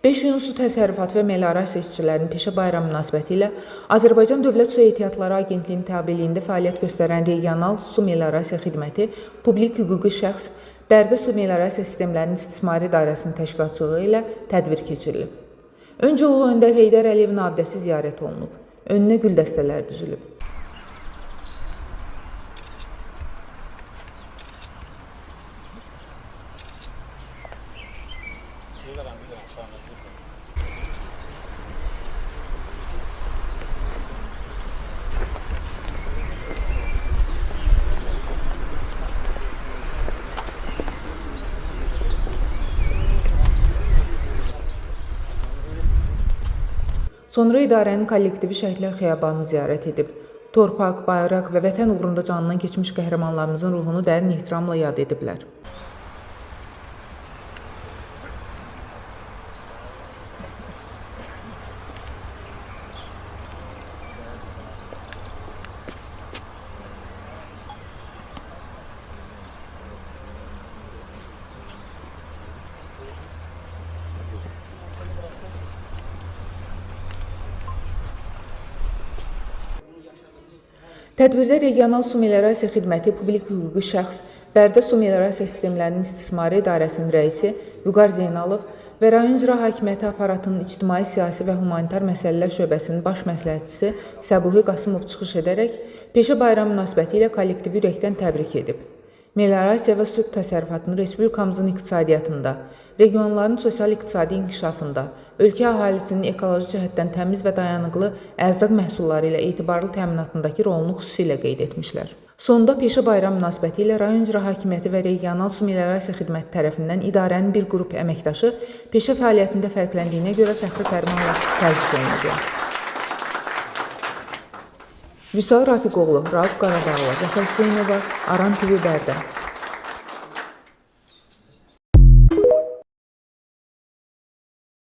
5 iyun Su Təsərrüfatı və Meliorasiya işçilərinin peşə bayramı münasibətilə Azərbaycan Dövlət Su Ehtiyatları Agentliyinin tabeliyində fəaliyyət göstərən Regional Su Meliorasiya Xidməti publik hüquqi şəxs Bərdə Su Meliorasiya Sistemlərinin İstismarı İdarəsinin təşkilatçılığı ilə tədbir keçirilib. Öncə Ulu Öndər Heydər Əliyevin abidəsi ziyarət olunub. Önünə gül dəstələri düzülüb. Sonra idarənin kollektivi Şəhidlər Xiyabanını ziyarət edib. Torpaq, bayraq və vətən uğrunda canından keçmiş qəhrəmanlarımızın ruhunu dərin ehtiramla yad ediblər. Tədbirdə Regional Su Meliorasiya Xidməti publik hüquqi şəxs Bərdə Su Meliorasiya Sistemlərinin İstismarı İdarəsinin rəisi Vüqar Zeynalov və rayon İcra Hakimiyyəti Aparatının İctimai, Siyasi və Humanitar Məsələlər Şöbəsinin baş məsləhətçisi Səbuhi Qasımov çıxış edərək peşə bayramı münasibətilə kollektivi ürəkdən təbrik edib. Meliorasiya və su təsərrüfatının respublikamızın iqtisadiyyatında, regionların sosial-iqtisadi inkişafında, ölkə əhalisinin ekoloji cəhətdən təmiz və dayanıqlı ərzaq məhsulları ilə etibarlı təminatındakı rolunu xüsusilə qeyd etmişlər. Sonda peşə bayramı münasibətilə rayon İcra Hakimiyyəti və Regional Su Meliorasiya Xidməti tərəfindən idarənin bir qrup əməkdaşı peşə fəaliyyətində fərqləndiyinə görə fəxri fərmanla təltif olunublar. Vüsal Rafiqoğlu, Rauf Qarabağlı, Zəfər Hüseynova, Aran TV Bərdə.